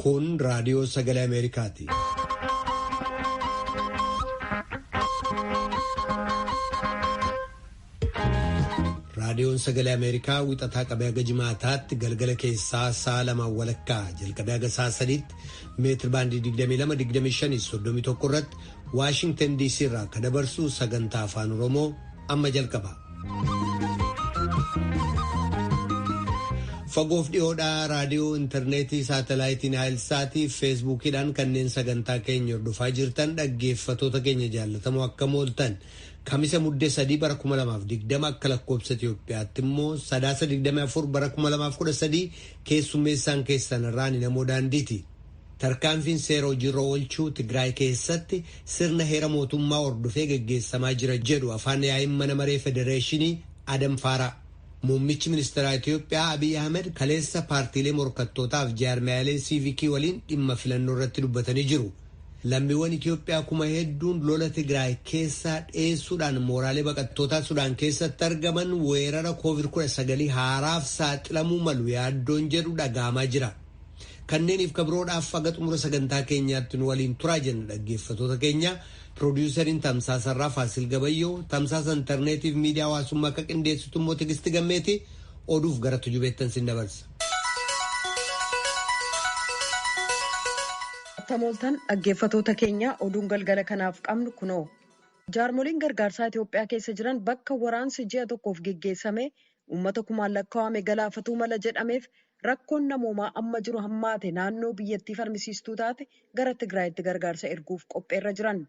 Kun raadiyoo sagalee Ameerikaati. Raadiyoon sagalee Ameerikaa wixataa qabee haga jimaataatti galgala keessaa sa'a lamaan walakkaa jalqabee haga sa'a sadiitti meetir baandii 22-25-31 irratti Waashingtan DC irraa akka dabarsu sagantaa afaan Oromoo amma jalqaba. Fagoof dhiyoodhaa raadiyoo intarneetii saatalaayitiin haayilsaatii feesbuukiidhaan kanneen sagantaa keenya hordofaa jirtan dhaggeeffatoota keenya jaallatamoo akkam ooltan kamisa muddee 3 bara 2020 akka lakkoobsa Itoophiyaatti immoo sadaasa 24 bara 2013 keessummeessaan keessan irraan namoo daandiiti. Tarkaanfiin seera hojiirra oolchuu Tigraay keessatti sirna heera mootummaa hordofee gaggeessamaa jira jedhu afaan yaa'iin mana maree federeeshinii Adam Faaraa. Muummichi ministeeraa Itoophiyaa Abiy Ahmed kaleessa paartiilee morkattootaaf jaarmiyaalee siivikii waliin dhimma filannoo irratti dubbatanii jiru. Lammiiwwan Itoophiyaa kuma hedduun lola Tigraay keessaa dheessuudhaan mooraalee baqattootaa Sudaan keessatti argaman weerara COVID-19 haaraaf saaxilamuu malu yaaddoon jedhu dhaga'amaa jira. Kanneeniif kabiroodhaaf haga xumura sagantaa keenyaatti nu waliin turaa jenna dhaggeeffatoota keenya. Piroodyusariin Tamsaasarraa Faasil Gabayyoo, Tamsaasa Intarneetiif miidiyaa hawaasummaa akka qindeessitu immoo Tigisti Gammeeti oduuf gara tujubeettan sin dabarsa. Tamooltan dhaggeeffatoota keenya oduun galgala kanaaf qabnu kunoo. Jaarmoliin gargaarsaa Itoophiyaa keessa jiran bakka waraansi ji'a tokkoof geggeessame uummata kumaan lakkaa'ame galaafatuu mala jedhameef rakkoon namoomaa amma jiru hammaate naannoo biyyattii falmisiistuu taate gara Tigraayitti gargaarsa erguuf qopheerra jiran.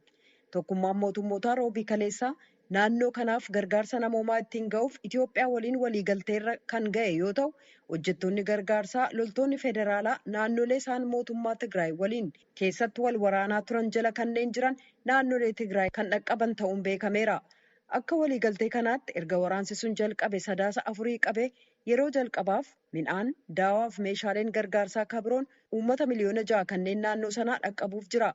Tokkummaan mootummootaa roobii kaleessaa naannoo kanaaf gargaarsa namoomaa ittiin ga'uuf Itoophiyaa waliin waliigalteerra kan ga'e yoo ta'u, hojjettoonni gargaarsaa loltoonni federaalaa naannolee isaan mootummaa Tigraay waliin keessatti wal waraanaa turan jala kanneen jiran naannolee Tigraay kan dhaqqaban ta'uun beekameera. Akka waliigaltee kanaatti erga waraansi sun jalqabe sadaasa afurii qabe yeroo jalqabaaf midhaan, daawaaf meeshaaleen gargaarsaa kabiroon uummata 6 miliyoona kanneen naannoo sanaa dhaqqabuuf jira.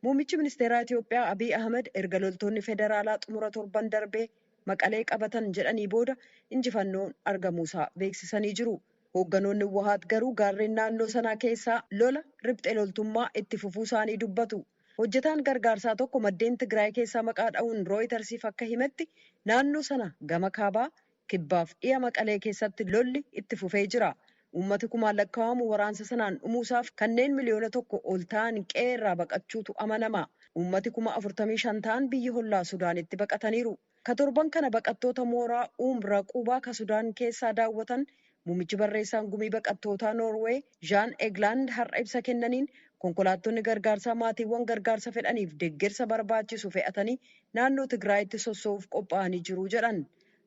Muummichi ministeeraa Itoophiyaa Abiy Ahmed erga loltoonni federaalaa xumura torban darbee maqalee qabatan jedhanii booda injifannoon argamuusaa beeksisanii jiru. Hoogganoonni Wahaat garuu gaarreen naannoo sanaa keessaa lola riphxee loltummaa itti fufuu isaanii dubbatu. Hojjetaan gargaarsaa tokko maddeen Tigraay keessaa maqaa dha'uun Rooyitersiif akka himetti naannoo sana gama kaabaa kibbaaf dhiya maqalee keessatti lolli itti fufee jira. Uummati kumaan lakkaa'amu waraansa sanaan dhumuusaaf kanneen 1 miliyoona ol ta'an qe'ee irraa baqachuutu amanama. Uummati 45,000 ta'an biyya hollaa Sudaanitti baqataniiru. Ka torban kana baqattoota mooraa Umra Qubaa ka Sudaan keessaa daawwatan muummichi barreessaan gumii baqattootaa Noorwee Jaan Eglaand har'a ibsa kennaniin konkolaattonni gargaarsaa maatiiwwan gargaarsa fedhaniif deeggarsa barbaachisu fe'atanii naannoo Tigraayitti sossoo'uuf qophaa'anii jiru jedhan.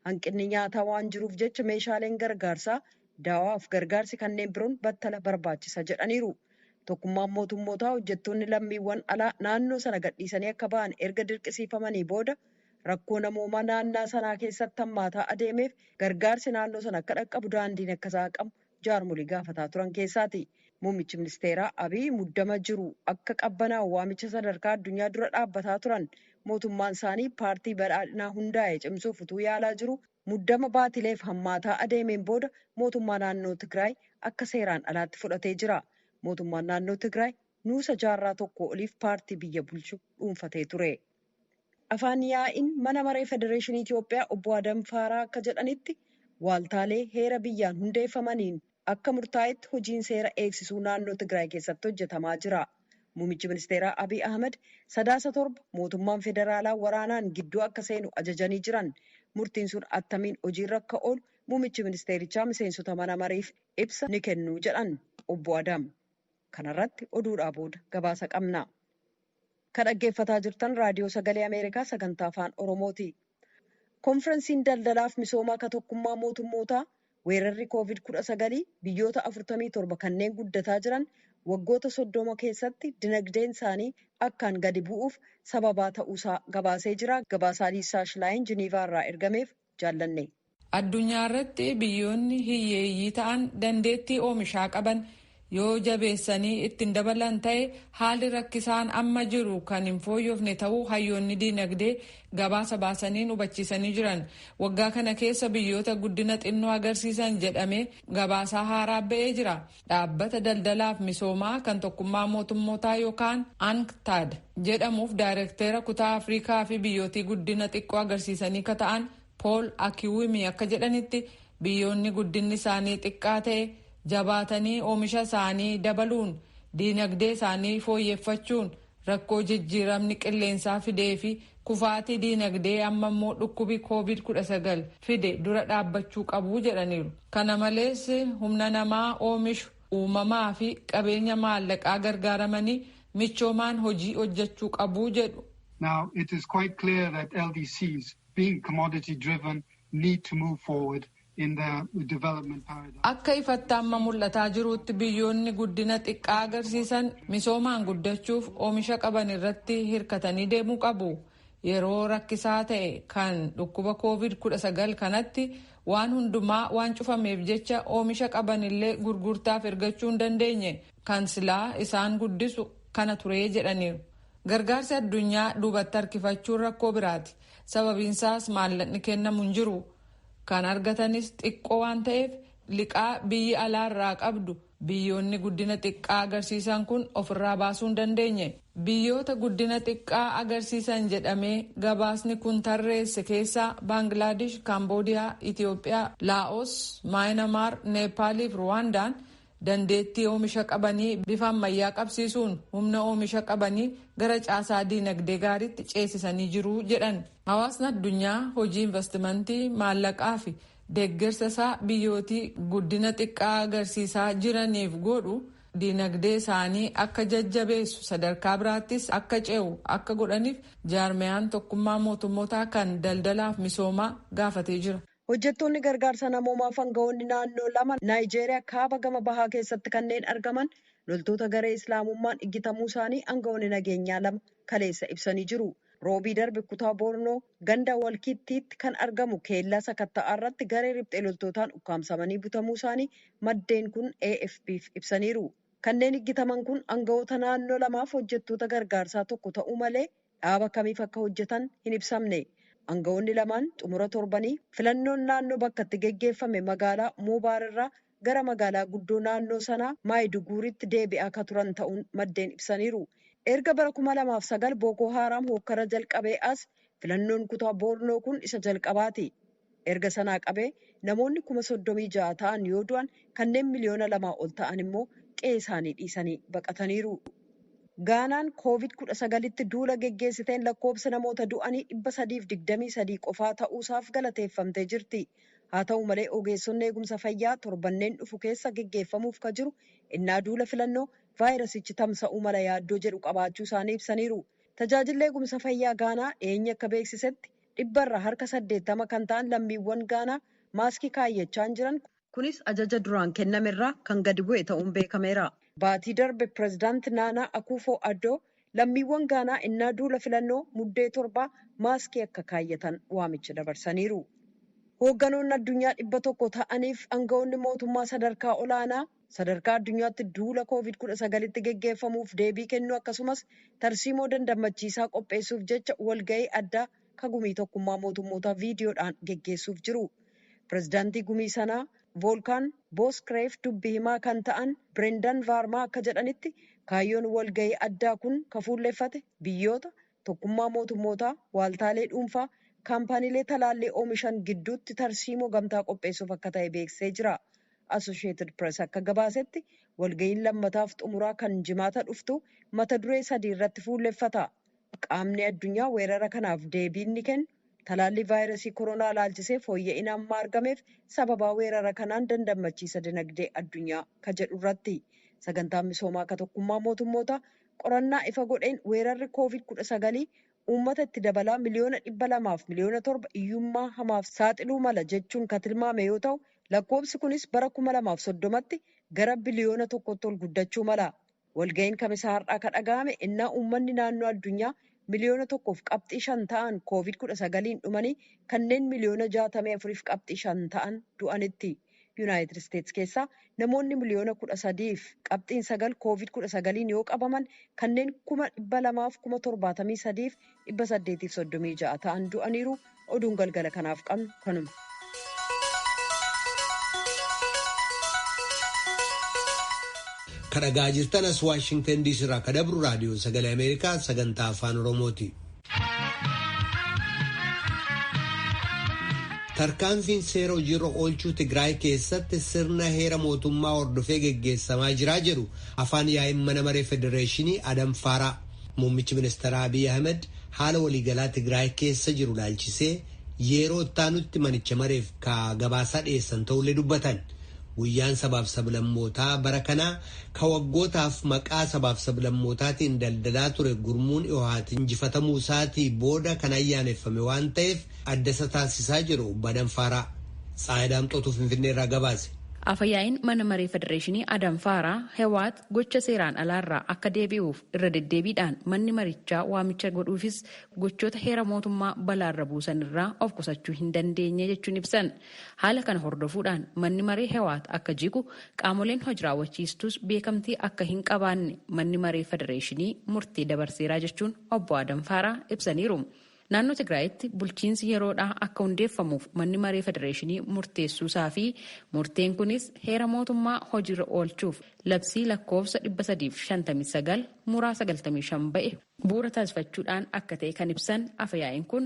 Hanqinni nyaataa waan jiruuf jecha meeshaaleen gargaarsaa daawaaf gargaarsi kanneen biroon battala barbaachisa jedhaniiru. Tokkummaan mootummootaa hojjettoonni lammiiwwan alaa naannoo sana gadhiisanii akka ba'an erga dirqisiifamanii booda rakkoo namoomaa naannaa sanaa keessatti hammaataa adeemeef gargaarsi naannoo sana akka dhaqqabu daandiin akka saaqamu jaarmolii gaafataa turan keessaati. Muummichi ministeeraa Abiy muddama jiru akka qabbanaa'u waamicha sadarkaa addunyaa dura dhaabbataa turan. Mootummaan isaanii paartii badhaadhinaa hundaa'e cimsuuf utuu yaalaa jiru muddama baatileef hammaataa adeemeen booda mootummaa naannoo Tigraay akka seeraan alaatti fudhatee jira. Mootummaan naannoo Tigraay nuusa jaarraa tokko oliif paartii biyya bulchu dhuunfatee ture. Afaan yaa'iin mana maree federeeshinii Itoophiyaa obbo Adam Faaraa akka jedhanitti waaltaalee heera biyyaan hundeeffamaniin akka murtaa'etti hojiin seera eegsisuu naannoo Tigraay keessatti hojjetamaa jira. Muummichi ministeeraa Abiy Ahmed sadaasa 7 mootummaan federaalaa waraanaan gidduu akka seenu ajajanii jiran. Murtiin sun attamiin hojiirra akka oolu muummichi ministeerichaa miseensota mana mariif ibsa ni kennu jedhan obbo Adam. Kanarratti oduudhaa booda gabaasa qabna. Kan dhaggeeffataa jirtan raadiyoo sagalee Ameerikaa sagantaa afaan Oromooti. Konferensiin daldalaaf misoomaa ka tokkummaa mootummootaa weerarri COVID-19 biyyoota 47 kanneen guddataa jiran waggoota 30 keessatti dinagdeen isaanii akkaan gadi bu'uuf sababaa ta'uusaa gabaasee jira. Gabaasaa Liisaa Shilaayin Jiniivaa irraa ergameef jaallanne. Addunyaa irratti biyyoonni hiyyeeyyii ta'an dandeettii oomishaa qaban Yoo jabeessanii ittiin dabalan ta'e, haalli rakkisaan amma jiru kan hin fooyyofne ta'uu hayyoonni diinagdee gabaasa baasaniin hubachiisanii jiran. Waggaa kana keessa biyyoota guddina xinnoo agarsiisan jedhamee gabaasaa haaraa ba'ee jira. Dhaabbata daldalaaf misoomaa kan Tokkummaa Mootummootaa yookaan ANKTAD jedhamuuf daayirekteera kutaa Afrikaa fi biyyootii guddina xiqqoo agarsiisanii ka ta'an Pool Akiwimi akka jedhanitti, biyyoonni guddinni isaanii xiqqaa ta'e jabaatanii oomisha isaanii dabaluun, diinagdee isaanii fooyyeffachuun, rakkoo jijjiiramni qilleensaa fidee fi kufaatii diinagdee amma immoo dhukkubi COVID-19 fide dura dhaabbachuu qabu jedhaniiru. Kana malees, humna namaa oomishu uumamaa fi qabeenya maallaqaa gargaaramanii michoomaan hojii hojjechuu qabu jedhu. Now, it is quite clear that LDCs, being commodity driven, need to move forward. Akka ifatti amma mul'ataa jirutti, biyyoonni guddina xiqqaa agarsiisan misoomaan guddachuuf oomisha qaban irratti hirkatanii deemuu qabu. Yeroo rakkisaa ta'e kan dhukkuba COVID-19 kanatti waan hundumaa waan cufameef jecha oomisha qaban illee gurgurtaaf ergachuu hin dandeenye. Kan silaa isaan guddisu kana turee jedhaniiru. Gargaarsi addunyaa duubatti harkifachuun rakkoo biraati. Sababiinsaas maallaqni kennamu hin jiru. Kan argatanis xiqqoo waan ta'eef, liqaa biyyi alaarraa qabdu biyyoonni guddina xiqqaa agarsiisan kun ofirraa baasuu hin dandeenye. Biyyoota guddina xiqqaa agarsiisan jedhamee gabaasni kun tarreesse keessaa Baangilaadesh, Kaamboodiyaa, Itiyoophiyaa, Laa'os, Maayinamaar, Neepaalii fi Ruwaandaan dandeettii oomisha qabanii bifa ammayyaa qabsiisuun humna oomisha qabanii gara caasaa diinagdee gaariitti ceesisanii jiru jedhan. Hawaasni addunyaa hojii investimentii, maallaqaa fi deeggarsa isaa biyyootii guddina xiqqaa agarsiisaa jiraniif godhu diinagdee isaanii akka jajjabeessu, sadarkaa biraattis akka ce'u akka godhaniif jaarmiyaan Tokkummaa Mootummootaa kan daldalaaf misoomaa gaafatee jira. Hojjettoonni gargaarsa namoomaa fi aangawoonni naannoo lama Naayijeeriyaa kaaba gama bahaa keessatti kanneen argaman loltoota garee Islaamummaan iggitamuu isaanii aangawoonni nageenyaa lama kaleessa ibsanii jiru. Roobii darbe kutaa Boornoo ganda Walkittiitti kan argamu keellaa sakatta'aa irratti garee riphxee loltootaan ukkaamsamanii butamuu isaanii maddeen kun AFP'f ibsaniiru. Kanneen iggitaman kun aangawoota naannoo lamaaf hojjettoota gargaarsaa tokko ta'uu malee dhaaba kamiif akka hojjetan hin ibsamne. Aangawoonni lamaan xumura torbanii filannoon naannoo bakka itti geggeeffame magaalaa Muubaar irraa gara magaalaa guddoo naannoo sanaa Maayiduguuritti deebi'aa akka turan ta'uun maddeen ibsaniiru. Erga bara 2009 Bookoo Haaraam hokkara jalqabee as filannoon kutaa Boornoo kun isa jalqabaati. Erga sanaa qabee namoonni 36,000 ta'an yoo du'an, kanneen miliyoona 2 ol ta'an immoo qe'ee isaanii dhiisanii baqataniiru. Gaanaan COVID-19tti duula geggeessiteen lakkoobsa namoota du'anii 323 qofaa ta'uusaaf galateeffamtee jirti. Haa ta'u malee, ogeessonni eegumsa fayyaa torbanneen dhufu keessa geggeeffamuuf ka jiru innaa duula filannoo vaayirasichi tamsa'uu mala yaaddoo jedhu qabaachuu isaanii ibsaniiru. Tajaajilli eegumsa fayyaa Gaanaa dhiyeenya akka beeksisetti, 80% kan ta'an lammiiwwan Gaanaa maaskii kaayyachaa jiran. Kunis ajaja duraan kennamerraa kan gadi bu'e ta'uun beekameera. Baatii darbe pireezidaanti Naanaa Akuufoo Addoo lammiiwwan Gaanaa innaa duula filannoo Muddee 7 maaskii akka kaayyatan waamicha dabarsaniiru. Hoogganoonni addunyaa 100 ta'aniif aangawoonni mootummaa sadarkaa olaanaa sadarkaa addunyaatti duula COVID-19tti geggeeffamuuf deebii kennuu, akkasumas tarsiimoo dandammachiisaa qopheessuuf jecha walga'ii addaa ka gumii Tokkummaa Mootummoota viidiyoodhaan geggeessuuf jiru. Pireezidaantii gumii sanaa Voolkaan Booskireef dubbii himaa kan ta'an Birendan Vaarmaa akka jedhanitti, kaayyoon walga'ii addaa kun ka fuulleffate biyyoota, Tokkummaa Mootummootaa, waaltaalee dhuunfaa, kaampaaniilee talaallii oomishan gidduutti tarsiimoo gamtaa qopheessuuf akka ta'e beeksisee jira. Associated Press akka gabaasetti, walga'iin lammataaf xumuraa kan Jimaata dhuftu mata duree sadii irratti fuulleffata. Qaamni addunyaa weerara kanaaf deebii ni kennu, talaallii vaayirasii koronaa ilaalchisee fooyya'ina amma argameef sababaa weerara kanaan dandammachiisa dinagdee addunyaa ka jedhu irratti. Sagantaan misoomaa akka Tokkummaa Mootummoota qorannaa ifa godheen weerarri COVID-19 uummata itti dabalaa miliyoona 200fi miliyoona 7 hiyyummaa hamaaf saaxiluu mala jechuun kan tilmaame yoo ta'u, lakkoobsi kunis bara 2030tti gara biliyoona 1tti ol guddachuu mala. Walga'iin Kamisaa har'aa kan dhaga'ame innaa uummanni naannoo addunyaa miliyoona 1.5 ta'an COVID-19n dhumanii kanneen miliyoona 64.5 ta'an du'anitti. Yuunaayitid Isteetsi keessaa namoonni 13.9 miliyoona COVID-19 yoo qabaman, kanneen 273,836 ta'an du'aniiru. Oduun galgala kanaaf qabnu kanuma. Kan dhagaa jirtan as Waashingtan DC irraa kan dabru Raadiyoo Sagalee Ameerikaa sagantaa Afaan Oromooti. Tarkaanfiin seera hojiirra oolchuu Tigraay keessatti sirna heera mootummaa hordofee geggeessamaa jiraa jedhu afaan yaa'iin mana maree federeeshinii Adam Faaraa. Muummichi ministeeraa Abiy Ahmed haala waliigalaa Tigraay keessa jiru laalchisee yeroo ittaanutti manicha mareef ka gabaasaa dhiyeessan ta'ullee dubbatan. Guyyaan sabaaf sablammootaa bara kanaa ka waggootaaf maqaa sabaaf sablammootaatiin daldalaa ture gurmuun Hiwaat injifatamuu isaatii booda kan ayyaaneffame waan ta'eef adda isa taasisaa jiru Adam Faaraa. Tsaayidaa Daamxootuu Finfinnee irraa gabaase. Afayaa'iin mana maree federeeshinii Adam Faaraa Hewaat gocha seeraan alaarraa akka deebi'uuf irra deddeebiidhaan manni marichaa waamicha godhuufis gochoota heera mootummaa balaarra buusan irraa of qusachuu hin dandeenye jechuun ibsan. Haala kana hordofuudhaan manni maree Hewaat akka jigu, qaamoleen hojii raawwachiistus beekamtii akka hin qabaanne manni maree federeeshinii murtee dabarseeraa jechuun obbo Adam Faaraa ibsaniiru. Naannoo Tigraayitti bulchiinsi yeroodhaa akka hundeeffamuuf manni maree federeeshinii murteessuusaa fi murteen kunis heera mootummaa hojiirra oolchuuf labsii lakkoofsa 359 muraa 95 ba'e bu'uura taasifachuudhaan akka ta'e kan ibsan afayaa'iin kun,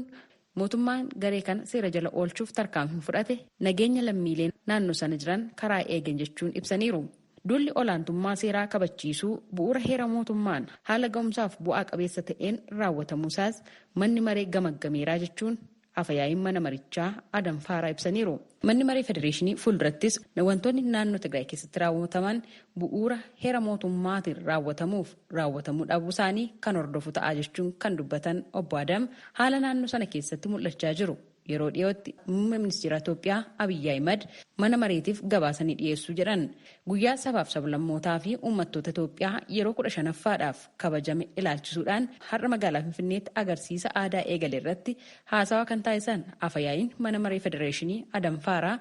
mootummaan garee kana seera jala oolchuuf tarkaanfii fudhate nageenya lammiilee naannoo sana jiran karaa eegan jechuun ibsaniiru. Duulli olaantummaa seeraa kabachiisuu bu'uura heera mootummaan haala ga'umsaaf bu'aa qabeessa ta'een raawwatamuusaas manni maree gamaggameeraa jechuun afayaa'iin mana marichaa Adam Faaraa ibsaniiru. Manni maree federeeshinii fuuldurattis wantoonni naannoo Tigraay keessatti raawwataman bu'uura heera mootummaatiin raawwatamuuf raawwatamuu dhabuu isaanii kan hordofu ta'a jechuun kan dubbatan obbo Adam, haala naannoo sana keessatti mul'achaa jiru yeroo dhiyootti muummee ministeera Itoophiyaa Abiyyi Ahimad mana mareetiif gabaasanii dhiyeessuu jedhan. Guyyaa sabaaf sablammootaa fi uummattoota Itoophiyaa yeroo 15ffaadhaaf kabajame ilaalchisuudhaan har'a magaalaa Finfinneetti agarsiisa aadaa eegale irratti haasawaa kan taasisan afayaa'iin mana maree federeeshinii Adam Faaraa,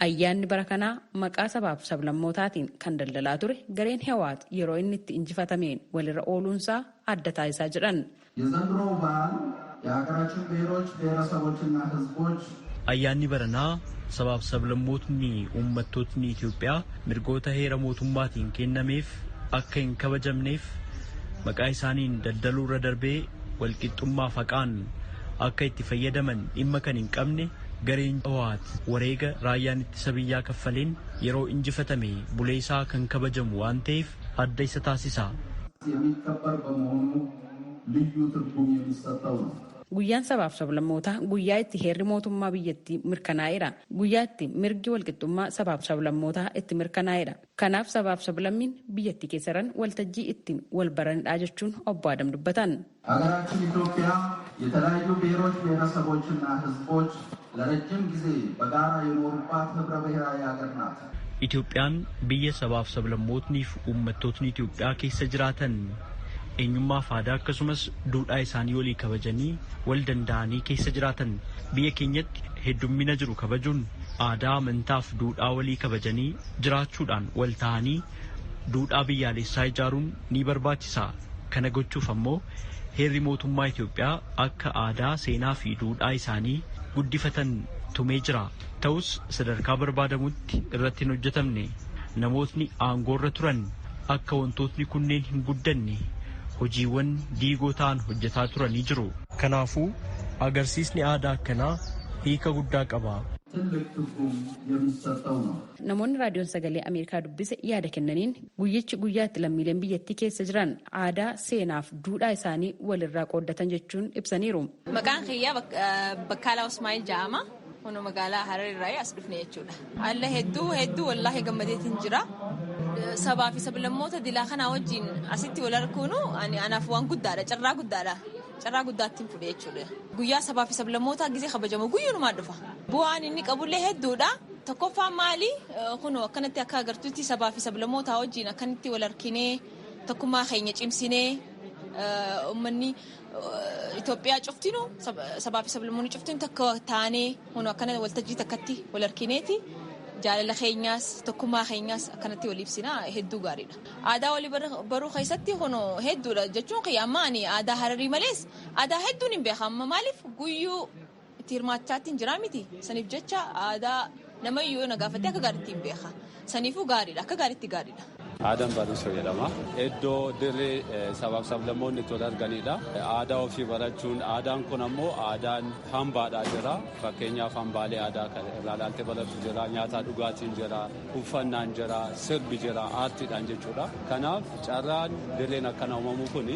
ayyaanni bara kanaa maqaa sabaaf sablammootaatiin kan daldalaa ture gareen Hewaat yeroo inni itti injifatameen walirra ooluunsaa adda taasisaa jedhan. የዘንድሮው በዓል የሀገራችን ብሔሮች ብሔረሰቦችና ሕዝቦች Ayyaanni baranaa sabaaf sablammootni uummattootni Itoophiyaa mirgoota heera mootummaatiin kennameef akka hin kabajamneef maqaa isaaniin daldaluu irra darbee walqixxummaa faqaan akka itti fayyadaman dhimma kan hin qabne gareen Hiwaat wareega raayyaan ittisa biyyaa kaffaleen yeroo injifatame bulee isaa kan kabajamu waan ta'eef adda isa taasisa. የሚከበር በመሆኑ ልዩ ትርጉም የሚሰጠው ነው። Guyyaan sabaaf sablammootaa guyyaa itti heerri mootummaa biyyattii mirkanaa'edha. Guyyaa itti mirgi walqixxummaa sabaaf sablammootaa itti mirkanaa'edha. Kanaaf sabaaf sablammiin biyyattii keessa jiran waltajjii ittiin wal baranidha jechuun obbo Adam dubbatan. ሀገራችን ኢትዮጵያ የተለያዩ ብሔሮች ብሔረሰቦችና ሕዝቦች ለረጅም ጊዜ በጋራ የኖሩባት ህብረ ብሔራዊ ሀገር ናት። Itoophiyaan biyya sabaaf sablammootniif uummattootni Itoophiyaa keessa jiraatan eenyummaa fi aadaa akkasumas duudhaa isaanii walii kabajanii wal danda'anii keessa jiraatan. Biyya keenyatti heddummina jiru kabajuun, aadaa, amantaa fi duudhaa walii kabajanii jiraachuudhaan wal ta'anii duudhaa biyyaalessaa ijaaruun ni barbaachisa. Kana gochuuf ammoo heerri mootummaa Itoophiyaa akka aadaa, seenaa fi duudhaa isaanii guddifatan tumee jira. Ta'us sadarkaa barbaadamutti irratti hin hojjetamne. Namootni aangoorra turan akka wantootni kunneen hin guddanne hojiiwwan diigoo ta'an hojjetaa turanii jiru. Kanaafuu agarsiisni aadaa akkanaa hiika guddaa qaba. ትልቅ ትርጉም የሚሰጠው ነው። Namoonni raadiyoon Sagalee Ameerikaa dubbise yaada kennaniin, guyyichi guyyaatti lammiileen biyyattii keessa jiran aadaa, seenaaf duudhaa isaanii walirraa qooddatan jechuun ibsaniiru. Maqaan kiyyaa Bakkaalaa Usmaa'il jedhama. Kun magaalaa Harar irraa as dhufne jechuudha. Alla hedduu hedduu wallaahi gammadeetiin jira. Sabaa fi sablammoota dilaa kanaa wajjin asitti wal arguunu anaaf waan guddaadha. Carraa guddaadha. Carraa guddaattiin fudhe jechuudha. Guyyaa sabaa fi sablammoota gisee kabajamu guyyunumaan dhufa. Bu'aan inni qabullee hedduudha. Tokkoffaan maali? Kun akkanatti akka agartuutti sabaa fi sablammoota wajjin akkanatti wal arginee, tokkummaa keenya cimsinee, uummanni Itoophiyaa cuftinu, sabaa fi sablammoonni cuftinu takka taanee kun akkana waltajjii takkatti wal argineeti. Jaalala keenyaas tokkummaa keenyaas akkanatti wal ibsina hedduu gaariidha. Aadaa walii baruu keessatti kun hedduudha jechuun kiyya amma ani aadaa Hararii malees aadaa hedduun hin beeka amma maaliif guyyuu itti hirmaachaatti hin jiraa miti saniif jecha aadaa namayyuu na gaafatte akka gaariitti hin beeka saniifuu gaariidha akka gaariitti gaariidha. Aadaan barumsa jedhama. Iddoo dirree sabaaf sablammoonni itti wal arganidha. Aadaa ofii barachuun aadaan kun ammoo aadaan hambaadhaa jira. Fakkeenyaaf hambaalee aadaa kan irraa ilaaltee baratu jira. Nyaataa dhugaatiin jira. Uffannaan jira. Sirbi jira. Aartiidhaan jechuudha. Kanaaf carraan dirreen akkana uumamuu kun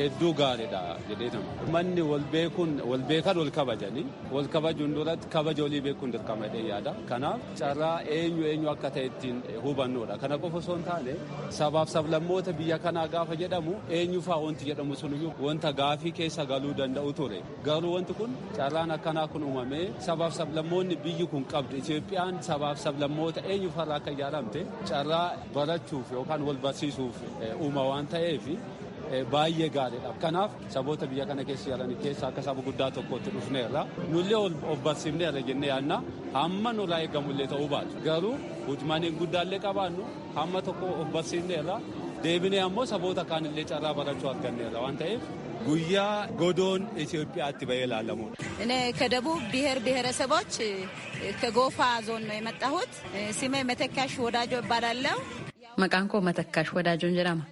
hedduu gaariidha jedhee nama. Manni wal beekuun wal beekan wal kabajanii wal kabajuun duratti kabaja walii beekuun dirqama jedhee yaada. Kanaaf carraa eenyu eenyu akka ta'e ittiin hubannuudha. Kana qofa osoo hin taane sabaaf sablammoota biyya kanaa gaafa jedhamu eenyufaa wanti jedhamu sunuyyuu wanta gaafii keessa galuu danda'u ture. Garuu wanti kun carraan akkanaa kun uumamee sabaaf sablammoonni biyyi kun qabdu Itoophiyaan sabaaf sablammoota eenyufarraa akka ijaaramte carraa barachuuf yookaan wal barsiisuuf uuma waan ta'eef baay'ee gaariidha. Kanaaf saboota biyya kana keessa jiran keessa akka saba guddaa tokkotti dhufneerra. Nullee of barsiifneerra jennee yaadna. Hamma nurraa eegamullee ta'uu baatu. Garuu hojmaaniin guddaallee qabaannu hamma tokko of barsiifneerra. Deebinee ammoo saboota kaanillee carraa barachuu arganneerra waan ta'eef guyyaa godoon Itoophiyaatti bahee ilaalamudha. እኔ ከደቡብ ብሔር ብሔረሰቦች ከጎፋ ዞን ነው የመጣሁት። ስሜ መተካሽ ወዳጆ እባላለሁ። Maqaan koo Matakkash Wadaajoon jedhama.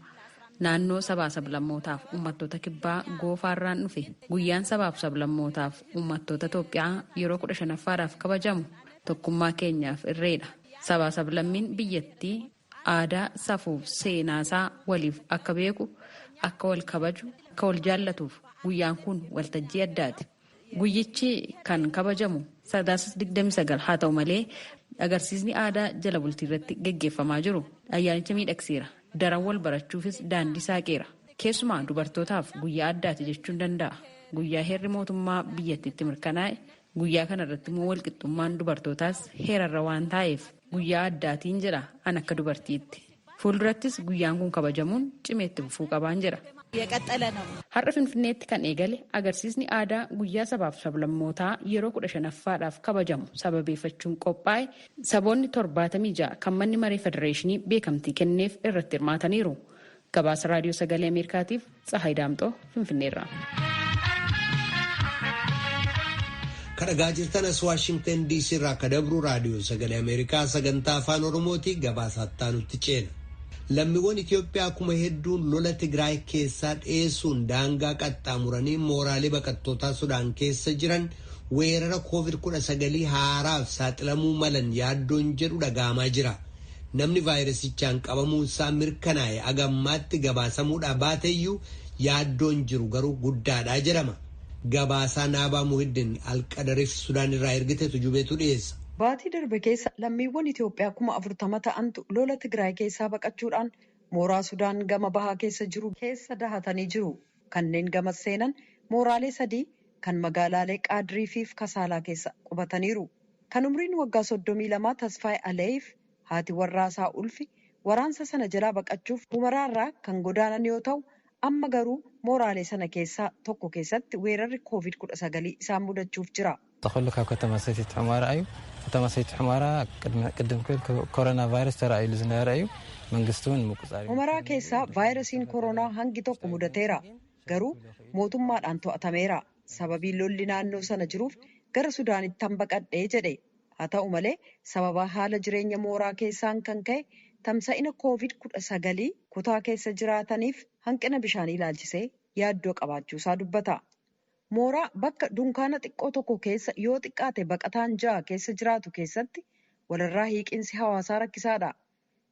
Naannoo sabaa sablammootaaf uummattoota kibbaa goofaarraan dhufe guyyaan sabaaf sablammootaaf uummattoota Itoophiyaa yeroo 15ffaadhaaf kabajamu tokkummaa keenyaaf irreedha. Sabaa sablammiin biyyattii aadaa safuuf seenaasaa waliif akka beeku, akka wal kabaju, akka wal jaallatuuf guyyaan kun waltajjii addaati. Guyyichi kan kabajamu Sadaasa 29 haa ta'u malee agarsiisni aadaa jala bultii irratti geggeeffamaa jiru ayyaanicha miidhagseera. Daran wal barachuufis daandii saaqeera. Keessumaa dubartootaaf guyyaa addaati jechuun danda'a. Guyyaa heerri mootummaa biyyattiitti mirkanaa'e guyyaa kana irratti immoo walqixxummaan dubartootaas heerarra waan taa'eef guyyaa addaatiin jedha an akka dubartiitti. Fuuldurattis guyyaan kun kabajamuun cimeetti fufuu qabaan jedha. የቀጠለ ነው። Har'a Finfinneetti kan eegale agarsiisni aadaa guyyaa sabaaf sablammootaa yeroo 15ffaadhaaf kabajamu sababeeffachuun qophaa'e saboonni 76 kan manni maree federeeshinii beekamtii kenneef irratti hirmaataniiru. Gabaasa Raadiyoo Sagalee Ameerikaatiif Tsahaay Daamxoo Finfinneerraa. Kadhagaa jirtan as Waashingtan DC irraa akka dabru Raadiyoo Sagalee Ameerikaa sagantaa Afaan Oromooti gabaasaatti nutti ceena. Lammiiwwan Itoophiyaa kuma hedduun lola Tigraay keessaa dheessuun daangaa qaxxaamuranii mooraalee baqattootaa Sudaan keessa jiran weerara COVID-19 haaraaf saaxilamuu malan yaaddoon jedhu dhaga'amaa jira. Namni vaayirasichaan qabamuun isaa mirkanaa'e agammaatti gabaasamuudhaa baateyyuu yaaddoon jiru garuu guddaadhaa jedhama. Gabaasaa Naabaa Muhiddin Alqadariif Sudaan irraa ergitetu jubeetu dhiyeessa. Baatii darbe keessa lammiiwwan Itoophiyaa 40,000 ta'antu lola Tigraay keessaa baqachuudhaan mooraa Sudaan gama bahaa keessa jiru keessa dahatanii jiru. Kanneen gama seenan mooraalee sadii kan magaalaalee Qaadirii fi Kasaalaa keessa qubataniiru. Kan umriin waggaa 32 Tasfaayee Aleef haati warraasaa Ulfi waraansa sana jalaa baqachuuf Humaraarraa kan godaanan yoo ta'u, amma garuu mooraalee sana keessaa tokko keessatti weerarri COVID-19 isaan mudachuuf jira. ተኸሉ ካብ ከተማ ሰቲት ሑመራ እዩ። ከተማ ሰቲት ሑመራ ቅድም ክብል ኮሮና ቫይረስ ተራእዩሉ ዝነበረ እዩ። መንግስቲ እውን ምቁፃር Humaraa keessaa vaayirasiin koronaa hangi tokko mudateera. Garuu mootummaadhaan to'atameera. Sababii lolli naannoo sana jiruuf gara Sudaanitti han baqadhee jedhe. Haa ta'u malee sababa haala jireenya mooraa keessaan kan ka'e tamsa'ina COVID-19 kutaa keessa jiraataniif hanqina bishaanii ilaalchisee yaaddoo qabaachuusaa dubbata. Mooraa bakka dunkaana xiqqoo tokko keessa yoo xiqqaate baqataan ja'a keessa jiraatu keessatti walirraa hiiqinsi hawaasaa rakkisaadha.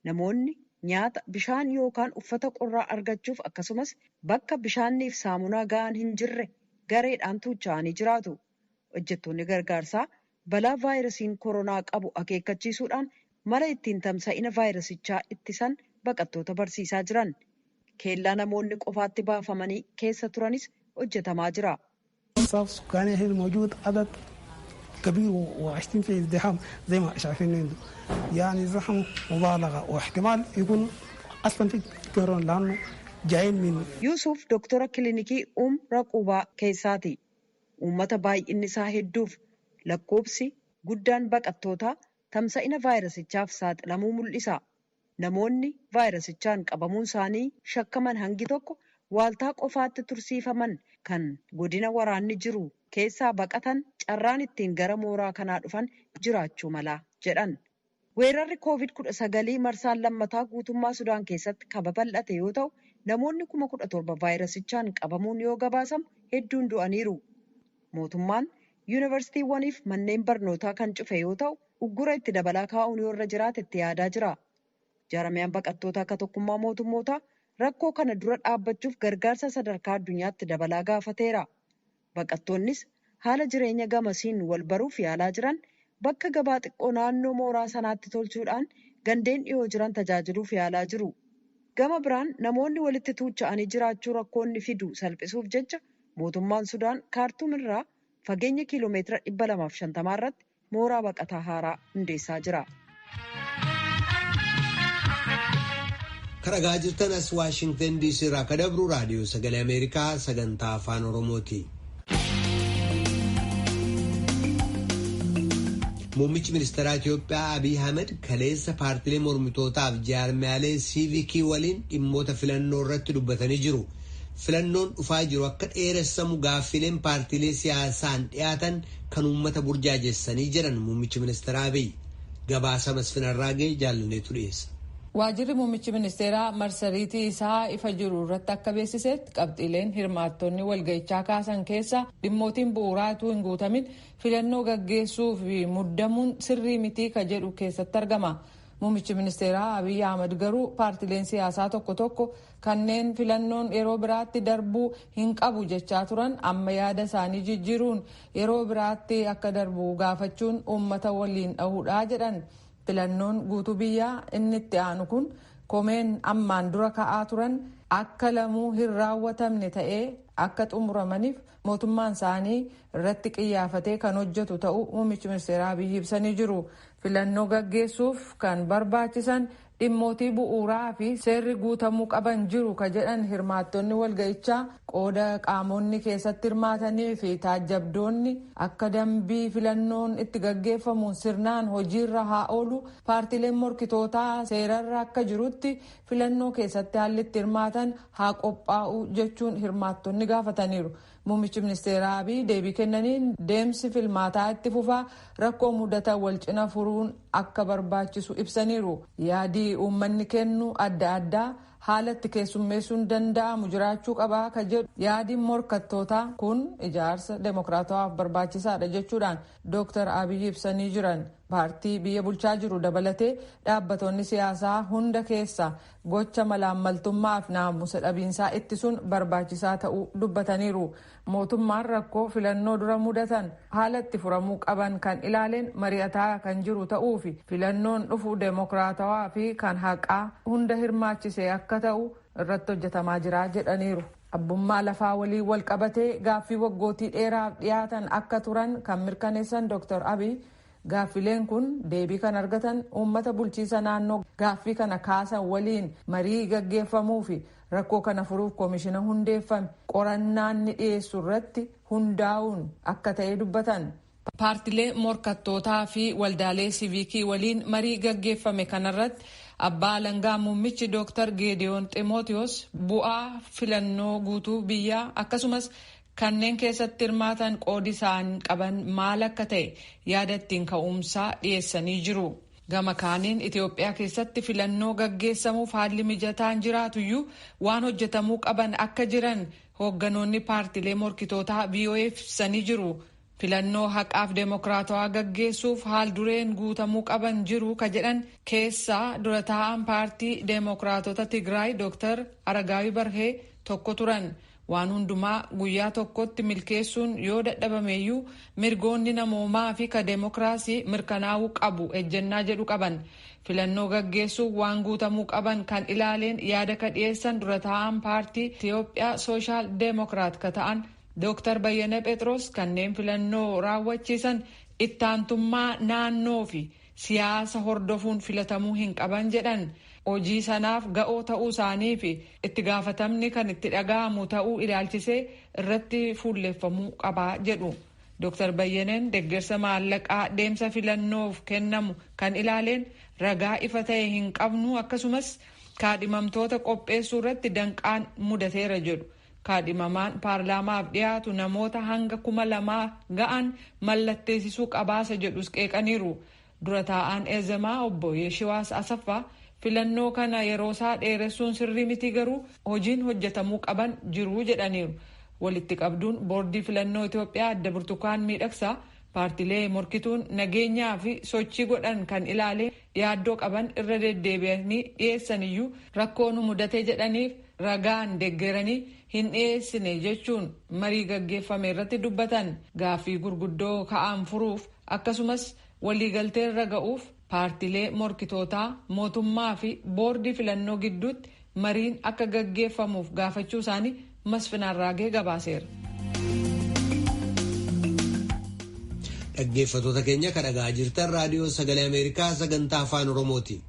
Namoonni nyaata, bishaan yookaan uffata qorraa argachuuf akkasumas bakka bishaanniif saamunaa ga'an hin jirre gareedhaan tuuta'anii jiraatu. Hojjettoonni gargaarsaa balaa vaayirasiin koronaa qabu akeekkachiisuudhaan mala ittiin tamsa'ina vaayirasichaa ittisan baqattoota barsiisaa jiran. Keellaa namoonni qofaatti baafamanii keessa turanis hojjetamaa jira. صف سكاني هنا موجود عدد كبير وعايشين في ازدحام زي ما شايفين عنده، يعني زحمة مبالغة، واحتمال يكون أصلا في كورونا لأنه جايين من Yuusuf doktora kilinikii Raquubaa keessaati. Uummata baay'inni isaa hedduuf lakkoobsi guddaan baqattootaa tamsa'ina vaayirasichaaf saaxilamuu mul'isa. Namoonni vaayirasichaan qabamuun isaanii shakkaman hangi tokko waaltaa qofaatti tursiifaman kan godina waraanni jiru keessaa baqatan carraan ittiin gara mooraa kanaa dhufan jiraachuu mala jedhan. Weerarri COVID-19 marsaan lammataa guutummaa Sudaan keessatti kan babal'ate yoo ta'u, namoonni 17,000 vaayirasichaan qabamuun yoo gabaasamu hedduun du'aniiru. Mootummaan yuunivarsiitiiwwaniif manneen barnootaa kan cufe yoo ta'u, uggura itti dabalaa kaa'uun yoo irra jiraate itti yaadaa jira. Jaarmiyaan baqattoota akka tokkummaa mootummootaa rakkoo kana dura dhaabbachuuf gargaarsa sadarkaa addunyaatti dabalaa gaafateera. Baqattoonnis haala jireenya gamasiin wal baruuf yaalaa jiran bakka gabaa xiqqoo naannoo mooraa sanaatti tolchuudhaan gandeen dhiyoo jiran tajaajiluuf yaalaa jiru. Gama biraan namoonni walitti tuuta'anii jiraachuu rakkoonni fidu salphisuuf jecha mootummaan Sudaan Kaartuum irraa fageenya kiiloomeetira 250 irratti mooraa baqataa haaraa hundeessaa jira. Karagaa jirtan as Waashingtan DC irraa kan dabru raadiyoo sagalee Ameerikaa sagantaa afaan Oromooti. Muummichi ministeeraa Itiyoophiyaa Abiy Ahmed kaleessa paartilee mormitootaaf jaarmiyaalee siivikii waliin dhimmoota filannoo irratti dubbatanii jiru. Filannoon dhufaa jiru akka dheeressamu gaaffileen paartilee siyaasaan dhiyaatan kan uummata burjaajessanii jiran muummichi ministeeraa Abiy. Gabaasa Masfin Arraagee jaalanneetu dhiyeessa. Waajjirri muummichi ministeeraa marsariitii isaa ifa jiru irratti akka beeksisetti qabxiileen hirmaattonni walga'ichaa kaasan keessa dhimmootiin bu'uuraa utuu hin guutamin filannoo gaggeessuu fi muddamuun sirrii mitii ka jedhu keessatti argama. Muummichi ministeeraa Abiy Ahmed garuu paartileen siyaasaa tokko tokko kanneen filannoon yeroo biraatti darbuu hin qabu jechaa turan amma yaada isaanii jijjiiruun yeroo biraatti akka darbu gaafachuun uummata waliin dhahuudhaa jedhan. Filannoon guutuu biyyaa inni itti aanu kun komeen ammaan dura ka'aa turan akka lamuu hin raawwatamne ta'ee akka xumuramaniif mootummaan isaanii irratti qiyyaafatee kan hojjetu ta'uu muummichi ministeeraa Abiy ibsanii jiru. Filannoo gaggeessuuf kan barbaachisan dhimmootii bu'uuraa fi seerri guutamuu qaban jiru ka jedhan hirmaattonni walga'ichaa qooda qaamonni keessatti hirmaatanii fi taajjabdoonni akka dambii filannoon itti gaggeeffamu sirnaan hojiirra haa oolu paartileen morkitootaa seerarra akka jirutti filannoo keessatti haalli itti hirmaatan haa qophaa'u jechuun hirmaattonni gaafataniiru. Muummichi ministeeraa Abiy deebii kennaniin deemsi filmaataa itti fufaa rakkoo mudatan wal cina furuun akka barbaachisu ibsaniiru. Yaadii uummanni kennu adda addaa haala itti keessummeessuun danda'amu jiraachuu qabaa ka jedhu yaadiin morkattootaa kun ijaarsa deemokiraatawaaf barbaachisaadha jechuudhaan Dr. Abiy ibsanii jiran. Paartii biyya bulchaa jiru dabalatee dhaabbattoonni siyaasaa hunda keessa gocha malaammaltummaa fi naamusa dhabiinsaa ittisuun barbaachisaa ta'uu dubbataniiru. Mootummaan rakkoo filannoo dura mudatan haala itti furamuu qaban kan ilaaleen mari'ataa kan jiru ta'uu fi filannoon dhufu deemokiraatawaa fi kan haqaa hunda hirmaachise akka ta'u irratti hojjetamaa jira jedhaniiru. Abbummaa lafaa waliin wal qabatee gaaffii waggootii dheeraaf dhiyaatan akka turan kan mirkaneessan Dr. Abiy Gaaffileen kun deebii kan argatan uummata bulchiisa naannoo gaaffii kana kaasan waliin marii gaggeeffamuu fi rakkoo kana furuuf koomishina hundeeffame qorannaan ni dhiyeessu irratti hundaa'uun akka ta'e dubbatan. Paartilee morkattootaa fi waldaalee siiviikii waliin marii gaggeeffame kanarratti abbaa alangaa muummichi Dr. Geediyoon Ximootiyoos bu'aa filannoo guutuu biyyaa akkasumas kanneen keessatti hirmaatan qoodi isaan qaban maal akka ta'e yaada ittiin ka'umsaa dhiyeessanii jiru. Gama kaaniin Itoophiyaa keessatti filannoo gaggeessamuuf haalli mijataan jiraatuyyuu waan hojjetamuu qaban akka jiran hoogganoonni paartilee morkitootaa VOA ibsanii jiru. Filannoo haqaaf deemokiraatawaa gaggeessuuf haal dureen guutamuu qaban jiru ka jedhan keessaa dura taa'an paartii deemokiraatota Tigraay Dr. Aragaawii Barhee tokko turan. Waan hundumaa guyyaa tokkotti milkeessuun yoo dadhabameeyyuu mirgoonni namoomaa fi ka deemokiraasii mirkanaa'uu qabu ejjennaa jedhu qaban. Filannoo gaggeessuuf waan guutamuu qaban kan ilaaleen yaada ka dhiyeessan dura taa'an paartii Itiyoophiyaa Sooshaal Deemokiraat ka ta'an Dr. Bayyana Phexros kanneen filannoo raawwachiisan ittaantummaa naannoo fi siyaasa hordofuun filatamuu hin qaban jedhan. Hojii sanaaf ga'oo ta'uu isaanii fi itti gaafatamni kan itti dhaga'amu ta'uu ilaalchisee irratti fuulleeffamuu qabaa jedhu. Dr. Bayyaneen deeggarsa maallaqaa deemsa filannoof kennamu kan ilaaleen ragaa ifa ta'e hin qabnu, akkasumas kaadhimamtoota qopheessuu irratti danqaan mudateera jedhu. Kaadhimamaan paarlaamaaf dhiyaatu namoota hanga 2000 ga'an mallatteessisuu qabaasa jedhus qeeqaniiru. Dura taa'aan Eezemaa obbo Yeshiwaas Asaffaa filannoo kana yeroo isaa dheeressuun sirrii miti, garuu hojiin hojjetamuu qaban jiru jedhaniiru. Walitti qabduun boordii filannoo Itoophiyaa adda Burtukaan Miidhagsaa paartilee morkituun nageenyaa fi sochii godhan kan ilaalee yaaddoo qaban irra deddeebi'anii dhiyeessan iyyuu rakkoo nu mudatee jedhaniif ragaan deeggaranii hin dhiyeessine jechuun marii gaggeeffame irratti dubbatan. Gaaffii gurguddoo ka'an furuuf akkasumas waliigaltee irra ga'uuf paartilee morkitootaa, mootummaa fi boordii filannoo gidduutti mariin akka gaggeeffamuuf gaafachuu isaanii Masfin Arraagee gabaaseera. Dhaggeeffattoota keenya kan dhagaa jirtan raadiyoo Sagalee Ameerikaa sagantaa Afaan Oromooti.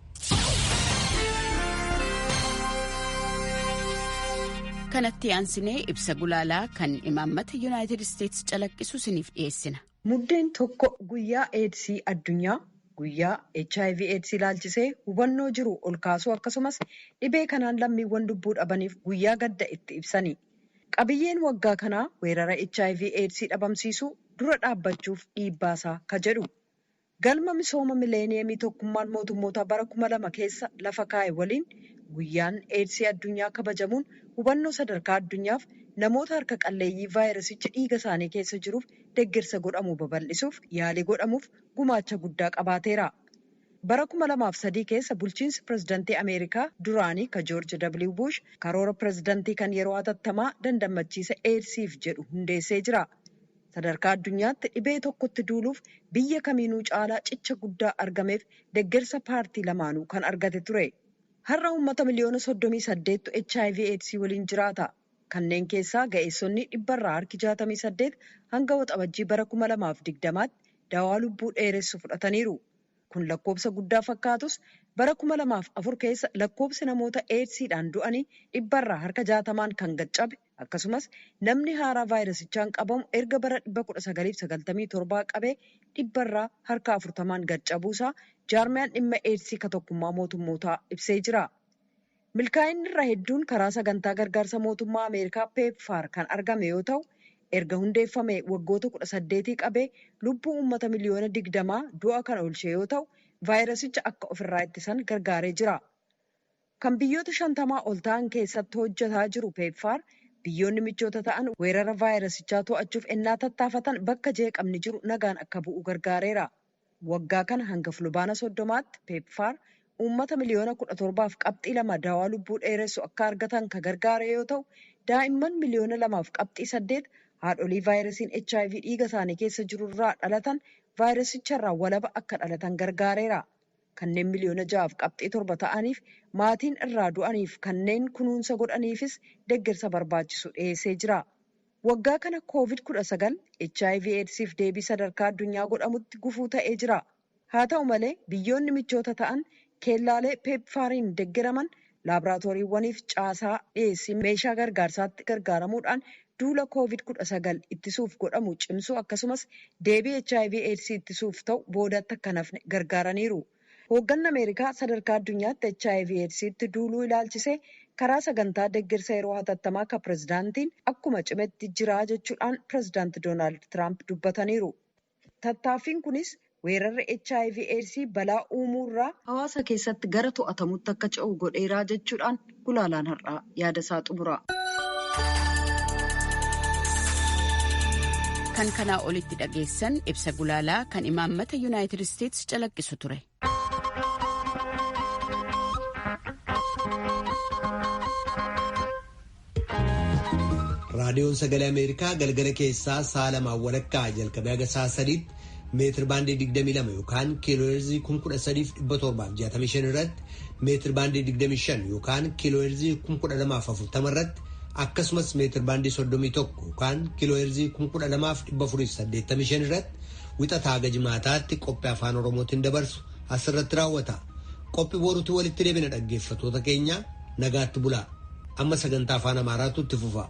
Kanatti aansinee ibsa gulaalaa kan imaammata Yuunaayitid Isteetsi calaqqisu isiniif dhiyeessina. Muddeen 1 guyyaa Eedsii addunyaa, guyyaa HIV Eedsii ilaalchisee hubannoo jiru ol kaasuu, akkasumas dhibee kanaan lammiiwwan lubbuu dhabaniif guyyaa gadda itti ibsani. Qabiyyeen waggaa kanaa weerara HIV Eedsii dhabamsiisuu dura dhaabbachuuf dhiibbaasaa ka jedhu. Galma misooma mileeniyeemii tokkummaan mootummoota bara 2000 keessa lafa kaa'e waliin guyyaan Eedsii addunyaa kabajamuun hubannoo sadarkaa addunyaaf namoota harka qalleeyyii vaayirasicha dhiiga isaanii keessa jiruuf deeggarsa godhamu babal'isuuf yaalii godhamuuf gumaacha guddaa qabaateera. Bara 2003 keessa bulchiinsi pirezidantii Ameerikaa duraanii ka Joorji W. Bush karoora pirezidantii kan yeroo hatattamaa dandammachiisa Eedsiif jedhu hundeessee jira. Sadarkaa addunyaatti dhibee tokkotti duuluuf biyya kamiinuu caalaa cicha guddaa argameef deeggarsa paartii lamaanuu kan argate ture. Har'a uummata miliyoona 38 HIV AIDS waliin jiraata. Kanneen keessaa ga'eessonni dhibbarraa harki 68 hanga waxabajjii bara 2020tti daawaa lubbuu dheeressu fudhataniiru. Kun lakkoobsa guddaa fakkaatus bara 2004 keessa lakkoobsi namoota AIDSidhaan du'anii dhibbarraa harka 60n kan gad-cabe, akkasumas namni haaraa vaayirasichaan qabamu erga bara 1997 qabee dhibbarraa harka 40n gad-cabuusaa jaarmiyaan dhimma AIDS ka tokkummaa mootummootaa ibsee jira. Milkaa'inni irraa hedduun karaa sagantaa gargaarsa mootummaa Ameerikaa PEPFAR kan argame yoo ta'u, erga hundeeffame waggoota 18 qabee lubbuu uummata miliyoona 20 du'a kan oolche yoo ta'u, vaayirasicha akka ofirraa ittisan gargaaree jira. Kan biyyoota 50 ol ta'an keessatti hojjetaa jiru PEPFAR biyyoonni michoota ta'an weerara vaayirasichaa to'achuuf ennaa tattaafatan bakka jeeqamni jiru nagaan akka bu'u gargaareera. Waggaa kana hanga Fulbaana 30tti PEPFAR uummata miliyoona 17.2 daawaa lubbuu dheeressu akka argatan kan gargaare yoo ta'u, daa'imman miliyoona 2.8 haadholii vaayirasiin HIV dhiiga isaanii keessa jirurraa dhalatan vaayirasicharraa walaba akka dhalatan gargaareera. Kanneen miliyoona 6.7 ta'aniif maatiin irraa du'aniif kanneen kunuunsa godhaniifis deeggarsa barbaachisu dhiyeessee jira. Waggaa kana COVID-19 HIV AIDSiif deebii sadarkaa addunyaa godhamutti gufuu ta'ee jira. Haa ta'u malee biyyoonni michoota ta'an keellaalee PEPFARiin deeggaraman laaboraatooriiwwaniif caasaa dhiyeessii meeshaa gargaarsaatti gargaaramuudhaan duula COVID-19 ittisuuf godhamu cimsuu, akkasumas deebii HIV AIDS ittisuuf ta'u boodatti akka nafne gargaaraniiru. Hoogganni Ameerikaa sadarkaa addunyaatti HIV AIDSitti duuluu ilaalchisee karaa sagantaa deeggarsa yeroo hatattamaa akka pirezidaantiin akkuma cimetti jira jechuudhaan pirezidaanti Doonaald Tiraamp dubbataniiru. Tattaaffiin kunis weerarri HIV AIDS balaa uumuurraa hawaasa keessatti gara to'atamutti akka ce'u godheeraa jechuudhaan gulaalaan har'aa yaada isaa xumura. Kan kanaa olitti dhageessan ibsa gulaalaa kan imaammata Yuunaayitid Isteetsi calaqqisu ture. Raadiyoon Sagalee Ameerikaa galgala keessaa sa'a lamaan walakkaa jalqabee haga sa'a sadiitti meetir baandii 22 yookaan kiilooheerzii 13,765 irratti, meetir baandii 25 yookaan kiilooheerzii 12,040 irratti, akkasumas meetir baandii 31 yookaan kiilooheerzii 12,485 irratti wixataa haga jimaataatti qophii afaan Oromootiin dabarsu asirratti raawwata. Qophii boruutti walitti deebina dhaggeeffattoota keenya, nagaatti bulaa. Amma sagantaa afaan Amaaraatu itti fufa.